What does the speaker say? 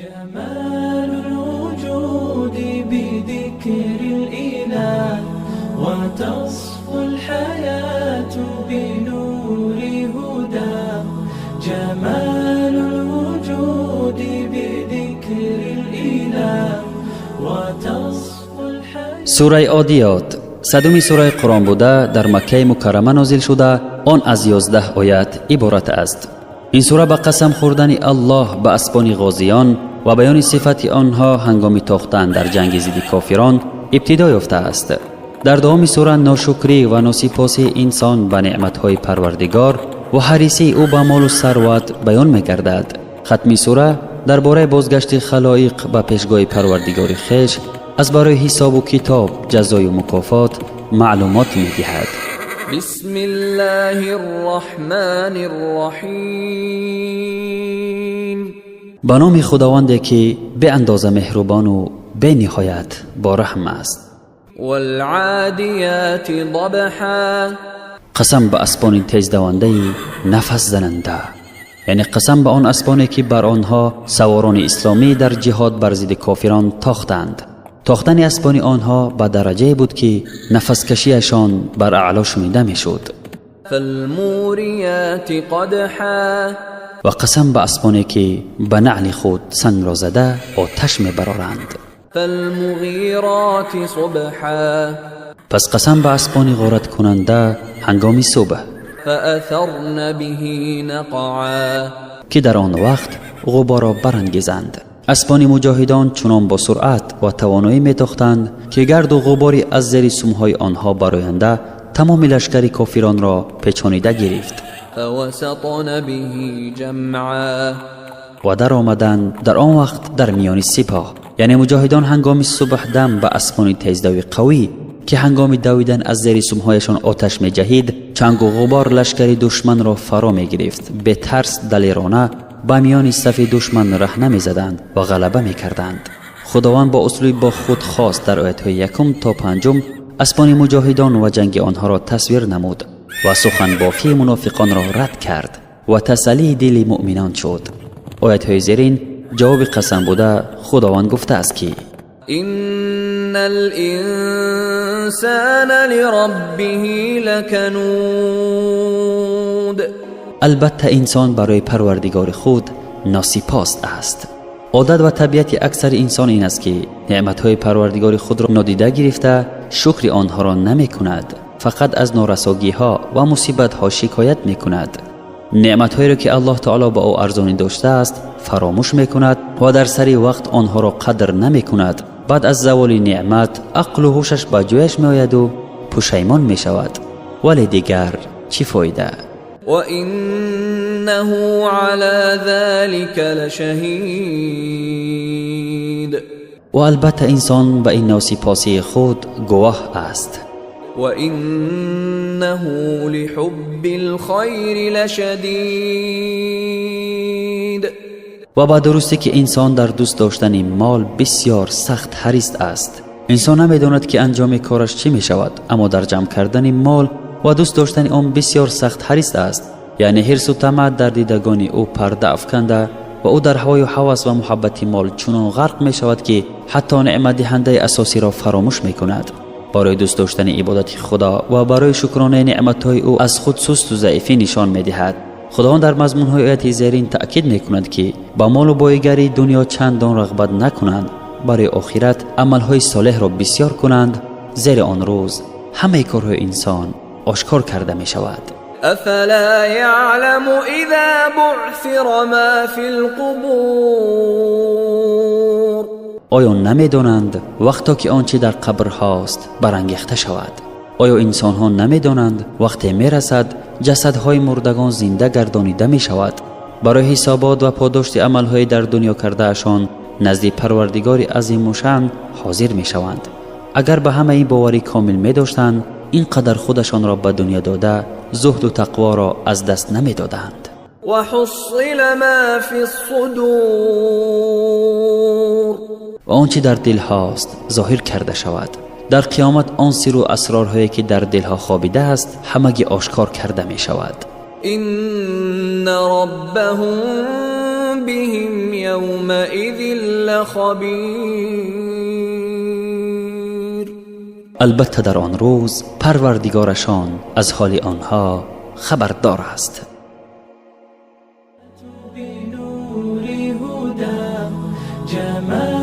جمال الوجود بذكر الإله وتصفو الحياة بنور هدى جمال الوجود بذكر الإله وتصفو الحياة Сураи Одиёт 100-уми сураи Қуръон буда, дар Маккаи Мукаррама нозил шуда, он аз 11 оят иборат аст. Ин сура ба қасам хӯрдани Аллоҳ ба аспони ғозиён ва баёни сифати онҳо ҳангоми тохтан дар ҷанги зидди кофирон ибтидо ёфтааст. Дар давоми сура ношукрӣ ва носипосии инсон ба неъматҳои Парвардигор ва ҳарисии ӯ ба молу сарват баён мегардад. Хатми сура дар бораи бозгашти халоиқ ба пешгоҳи Парвардигори хеш аз барои ҳисобу китоб, ҷазою мукофот маълумот медиҳад. بسم الله الرحمن الرحيم. Ба номи Худованде, ки беандоза меҳрубону бениҳоят бораҳм аст. والعاديات ضبحا. Қасам ба аспони тездавандаи нафасзананда, яъне қасам ба он аспоне, ки бар онҳо саворони исломӣ дар ҷиҳод бар зидди кофирон тохтанд. Тохтани аспони онҳо ба дараҷае буд, ки нафаскашиашон бар аъло шунида мешуд. فالموريات قدحا. Ва қасам ба аспоне, ки ба наъли худ сангро зада оташ мебароранд. فالمغيرات صبحا. Пас қасам ба аспони ғораткунанда ҳангоми субҳ. فأثرن به نقعا. Ки дар он вақт ғуборро барангезанд. Аспони муҷоҳидон чунон бо суръат ва тавоноӣ метохтанд, ки гарду ғубори аз зери сумҳои онҳо бароянда тамоми лашкари кофиронро печонида гирифт. فوسطن به جمعا. Ва даромаданд дар он вақт дар миёни сипоҳ, яъне муҷоҳидон ҳангоми субҳдам ба аспони тездавӣ қавӣ, ки ҳангоми давидан аз зери сумҳояшон оташ меҷаҳид, чангу ғубор лашкари душманро фаро мегирифт, бетарс далерона ба миёни сафи душман раҳ намезаданд ва ғалаба мекарданд. Худованд бо услуби бо худ хос дар оятҳои якум то панҷум аспони муҷоҳидон ва ҷанги онҳоро тасвир намуд ва суханбофии мунофиқонро рад кард ва тасаллии дили муъминон шуд. Оятҳои зерин ҷавоби қасам буда, Худованд гуфтааст, ки إن الإنسان لربه لكنود. Албатта, инсон барои Парвардигори худ носипос аст. Одат ва табиати аксари инсон ин аст, ки неъматҳои Парвардигори худро нодида гирифта, шукри онҳоро намекунад, фақат аз норасогиҳо ва мусибатҳо шикоят мекунад. Неъматҳоеро, ки Аллоҳ таоло ба ӯ арзонӣ доштааст, фаромӯш мекунад ва дар сари вақт онҳоро қадр намекунад. Баъд аз заволи неъмат ақлу ҳушаш ба ҷояш меояду пушаймон мешавад, вале дигар чӣ фоида? وإنه على ذلك لشهيد. Ва албатта, инсон ба ин носипосии худ гувоҳ аст. وإنه لحب الخير لشديد. Ва ба дурустӣ, ки инсон дар дӯст доштани мол бисёр сахт ҳарис аст. Инсон намедонад, ки анҷоми кораш чӣ мешавад, аммо дар ҷамъ кардани мол ва дӯст доштани он бисёр сахт ҳарис аст, яъне ҳирсу тамаъ дар дидагони ӯ парда афканда ва ӯ дар ҳавою ҳавас ва муҳаббати мол чунон ғарқ мешавад, ки ҳатто неъматдиҳандаи асосиро фаромӯш мекунад. Барои дӯст доштани ибодати Худо ва барои шукронаи неъматҳои ӯ аз худ сусту заифӣ нишон медиҳад. Худованд дар мазмунҳои ояти зерин таъкид мекунад, ки ба молу боигарии дунё чандон рағбат накунанд, барои охират амалҳои солеҳро бисёр кунанд, зери он рӯз ҳамаи корҳои инсон ошкор карда мешавад. أفلا يعلم إذا بعثر ما في القبور. Оё намедонанд, вақто ки он чӣ дар қабрҳост барангехта шавад? Оё инсонҳо намедонанд, вақте мерасад, ҷасадҳои мурдагон зинда гардонида мешавад барои ҳисобот ва подошти амалҳои дар дунё кардаашон назди Парвардигори азимушаън ҳозир мешаванд? Агар ба ҳамаи ин боварӣ комил медоштанд, ин қадар худашонро ба дунё дода, зуҳду тақворо аз даст намедоданд. وحصل ما في الصدور. Ва он чӣ дар дилҳост зоҳир карда шавад. Дар қиёмат он сиру асрорҳое, ки дар дилҳо хобидааст, ҳамагӣ ошкор карда мешавад. إن ربهم ربهم يومئذ لخبير. Албатта, дар он рӯз Парвардигорашон аз ҳоли онҳо хабардор аст. بنور هدى جمال.